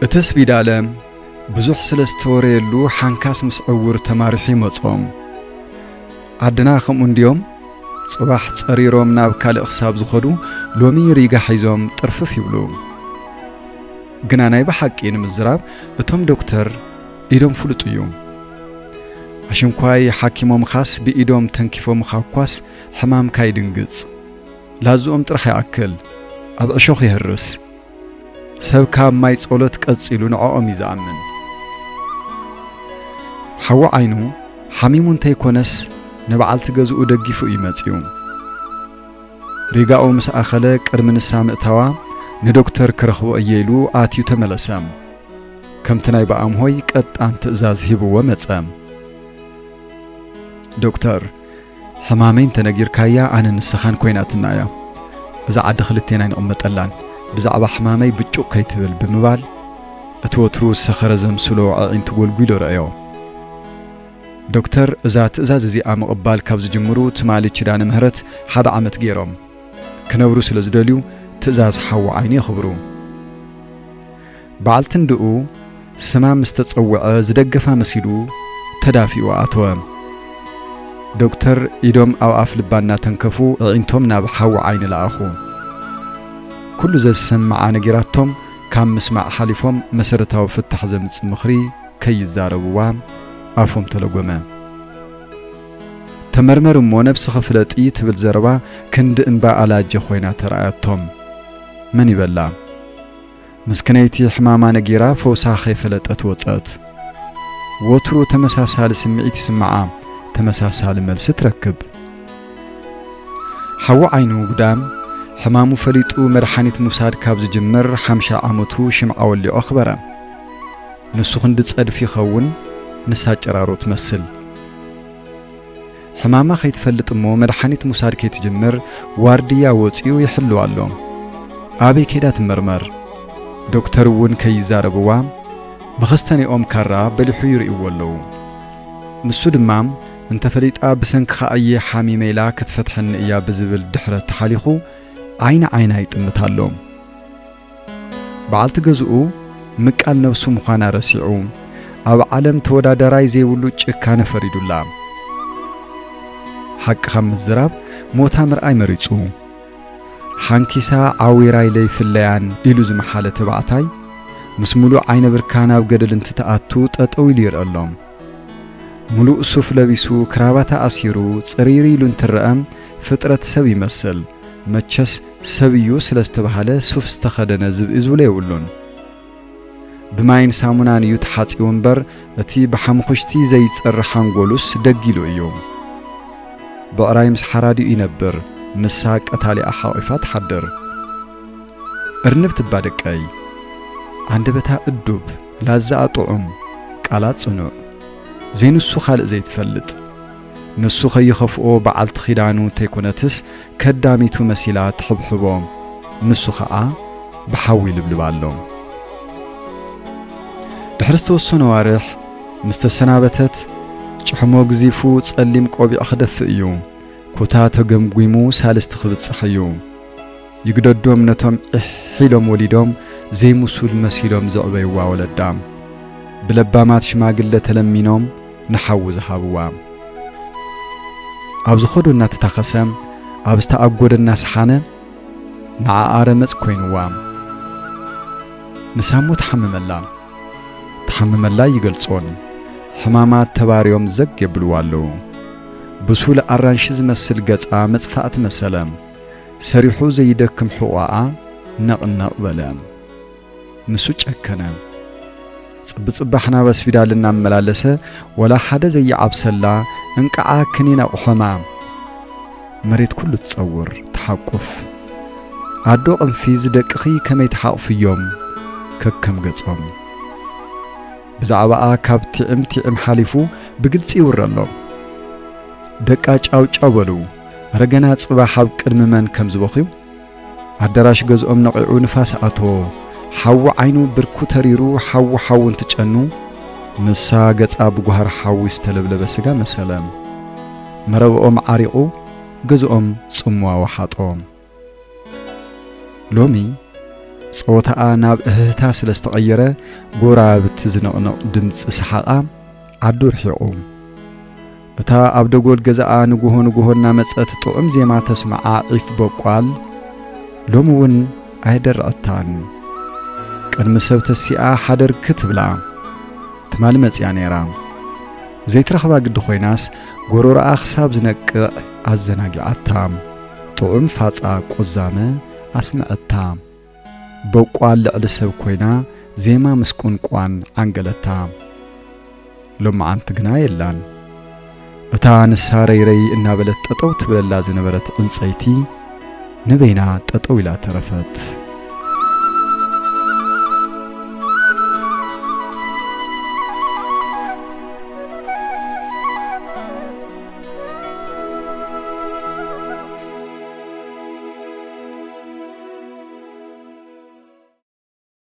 እቲ ስፒዳለ ብዙሕ ስለ ዝተወረየሉ ሓንካስ ምስ ዕውር ተማሪሑ ይመጾም። ዓድና ከምኡ እንድዮም፣ ጽባሕ ጸሪሮም ናብ ካልእ ክሳብ ዝኸዱ ሎሚ ሪጋ ሒዞም ጥርፍፍ ይብሉ። ግና ናይ ብሓቂ ንምዝራብ እቶም ዶክተር ኢዶም ፍሉጥ እዩ። ኣሽንኳይ ሓኪሞምኻስ ብኢዶም ተንኪፎምኻ እኳስ ሕማምካ ይድንግጽ። ላዝኦም ጥራሕ ይኣክል፣ ኣብ ዕሾኽ ይህርስ። ሰብ ካብ ማይ ጸሎት ቀጺሉ ንዕኦም እዩ ዝኣምን። ሓዊ ዓይኑ ሓሚሙ እንተይኮነስ ንበዓልቲ ገዝኡ ደጊፉ እዩ መጺኡ። ሪጋኡ ምስ ኣኸለ ቅድሚ ንሳ ምእታዋ ንዶክተር ክረኽቦ እየ ኢሉ ኣትዩ ተመለሰ። ከምቲ ናይ ብኣምሆይ ቀጣን ትእዛዝ ሂብዎ መጸ። ዶክተር፣ ሕማመይ እንተነጊርካያ ኣነ ንስኻን ኮይናትና እያ። እዛ ዓዲ ክልቴና ኣይንቕመጠላን፣ ብዛዕባ ሕማመይ ብጩቕ ከይትብል ብምባል እቲ ወትሩ ዝሰኸረ ዘምስሎ ኣዒንቱ ጎልጒሉ ረኣዮ። ዶክተር እዛ ትእዛዝ እዚኣ ምቕባል ካብ ዝጅምሩ ትማሊ ኪዳነ ምህረት ሓደ ዓመት ገይሮም። ክነብሩ ስለ ዝደልዩ ትእዛዝ ሓዊ ዓይኒ የኽብሩ። በዓልቲ እንድኡ ስማ ምስ ተጸውዐ ዝደገፋ መሲሉ ተዳፊኡ ኣተወ። ዶክተር ኢዶም ኣብ ኣፍ ልባ እናተንከፉ ኣዒንቶም ናብ ሓዊ ዓይኒ ለኣኹ። ኩሉ ዘዝሰምዓ ነጊራቶም ካብ ምስማዕ ሓሊፎም መሰረታዊ ፍታሕ ዘምጽእ ምኽሪ ከይዛረብዋ ኣፎም ተለጎመ። ተመርመር እሞ ነብስኺ ፍለጢ ትብል ዘረባ ክንዲ እምባ ኣላጀ ኮይና ተራእያቶም። መን ይበላ? ምስክነይቲ ሕማማ ነጊራ ፈውሳ ከይፈለጠት ወጸት። ወትሩ ተመሳሳሊ ስምዒት ይስምዓ፣ ተመሳሳሊ መልሲ ትረክብ። ሓዊ ዓይኑ ጉዳም ሕማሙ ፈሊጡ መድሓኒት ምውሳድ ካብ ዝጅምር ሓምሻ ዓመቱ ሽምዓ ወሊዑ ኣኽበረ። ንሱ ክንዲ ጸድፊ ይኸውን፣ ንሳ ጨራሮ ትመስል። ሕማማ ከይትፈልጥ እሞ መድሓኒት ምውሳድ ከይትጅምር ዋርድያ ወጺኡ ይሕልዋ ኣሎ። ኣበይ ከይዳ ትመርመር? ዶክተር እውን ከይዛረብዋ መኸስተኒኦም ካራ በሊሑ ይርእይዎ ኣለዉ። ንሱ ድማ እንተፈሊጣ ብሰንክኻ እየ ሓሚመ ኢላ ክትፈትሐኒ እያ ብዝብል ድሕረት ተሓሊኹ ዓይኒ ዓይና ይጥምት ኣሎ። በዓልቲ ገዝኡ ምቃል ነብሱ ምዃና ረሲዑ፣ ኣብ ዓለም ተወዳዳራይ ዘይብሉ ጭካነ ፈሪዱላ። ሓቂ ካብ ምዝራብ ሞታ ምርኣይ መሪጹ። ሓንኪሳ ዓዊራ ኢለ ይፍለያን ኢሉ ዝመሓለ ተባዕታይ፣ ምስ ምሉእ ዓይነ ብርካ ናብ ገደል እንትትኣቱ ጠጠው ኢሉ ይርአ ኣሎ። ምሉእ ሱፍ ለቢሱ፣ ክራባታ ኣሲሩ፣ ጽሪሪ ኢሉ እንትረአ፣ ፍጥረት ሰብ ይመስል። መቸስ ሰብ እዩ ስለ ዝተባህለ ሱፍ ዝተኸደነ ዝብኢ ዝብሎ የብሉን። ብማይን ሳሙናን እዩ ተሓጺቡ እምበር፣ እቲ ብሓምኹሽቲ ዘይጸሪ ሓንጎሉስ ደጊሉ እዩ። ብዕራይ ምስ ሓራዲኡ ይነብር፣ ንሳ ቀታሊኣ ሓቒፋ ትሓድር። እርንብ ትባ ደቀይ፣ ኣንደበታ እዱብ፣ ላዛኣ ጥዑም፣ ቃላ ጽኑዕ፣ ዘይንሱ ካልእ ዘይትፈልጥ። ንሱ ከይኸፍኦ በዓልቲ ኪዳኑ እንተይኮነትስ ከዳሚቱ መሲላ ትሕብሕቦ፣ ንሱ ኸኣ ብሓዊ ይልብልባ ኣሎ። ድሕሪ ዝተወሰኑ ኣዋርሕ ምስ ተሰናበተት፣ ጭሕሞግዚፉ ጸሊም ቆቢዕ ክደፍእ እዩ። ኩታ ተገምጒሙ ሳልስቲ ክብጽሕ እዩ። ይግደዶም ነቶም ዒሕ ኢሎም ወሊዶም ዘይምሱል መሲሎም ዘዕበይዋ ወለዳ። ብለባማት ሽማግለ ተለሚኖም ንሓዊ ዝሃብዋ። ኣብ ዝኸዶ እናተታኸሰ፣ ኣብ ዝተኣጎደ እናሰሓነ፣ ንዓኣ ረመጽ ኮይንዋ። ንሳ እሞ ትሓምመላ። ትሓምመላ ይገልጾን። ሕማማት ተባርዮም ዘግ የብልዋ ኣለዉ። ብሱል ኣራንሺ ዝመስል ገጻ መጽፋእቲ መሰለ። ሰሪሑ ዘይደክም ሕቖኣ ነቕነቕ በለ። ንሱ ጨከነ። ጽብጽባሕ ናብ ኣስፒዳል እናመላለሰ፣ ወላ ሓደ ዘይዓብሰላ፣ እንቃዓ ክኒን ኣቑሖማ። መሬት ኩሉ ትጸውር፣ ትሓቁፍ። ኣዶ ቅንፊዝ ደቅኺ ከመይ ትሓቕፍዮም ከከም ገጾም። ብዛዕባኣ ካብ ቲዕም ቲዕም ሓሊፉ ብግልጺ ይውረ ኣሎ። ደቃ ጫው ጫው በሉ፣ ረገና ጽባሕ ኣብ ቅድሚ መን ከም ዝበኽዩ። ኣዳራሽ ገዝኦም ነቒዑ ንፋስ ኣተዎ። ሓዊ ዓይኑ ብርኩ ተሪሩ፣ ሓዊ ሓዊ እንትጨኑ፣ ንሳ ገጻ ብጓህሪ ሓዊ ዝተለብለበ ስጋ መሰለ። መረብኦም ዓሪቑ፣ ገዝኦም ጽምዋ ወሓጦ። ሎሚ ጸወታኣ ናብ እህህታ ስለ ዝተቐየረ፣ ጎራብቲ ዝንቕንቕ ድምጺ ሰሓቓ ዓዱ ርሒቑ። እታ ኣብ ደጎል ገዛኣ ንግሆ ንግሆ እናመጸት ጥዑም ዜማ ተስምዓ ዒፍ በቋል ሎሚ እውን ኣየደርዐታን። ቅድሚ ሰብ ተሲኣ ሓደር ክትብላ ትማሊ መጺኣ ነይራ። ዘይትረኽባ ግዲ ኮይናስ፣ ጎሮሮኣ ክሳብ ዝነቅዕ ኣዘናጊዓታ። ጥዑም ፋጻ ቁዛመ ኣስምዐታ። በቋል ልዕሊ ሰብ ኮይና፣ ዜማ ምስ ቁንቋን ዓንገለታ። ሎማዓንቲ ግና የላን። እታ ንሳ ረይረይ እናበለት ጠጠው ትብለላ ዝነበረት ዕንጸይቲ፣ ንበይና ጠጠው ኢላ ተረፈት።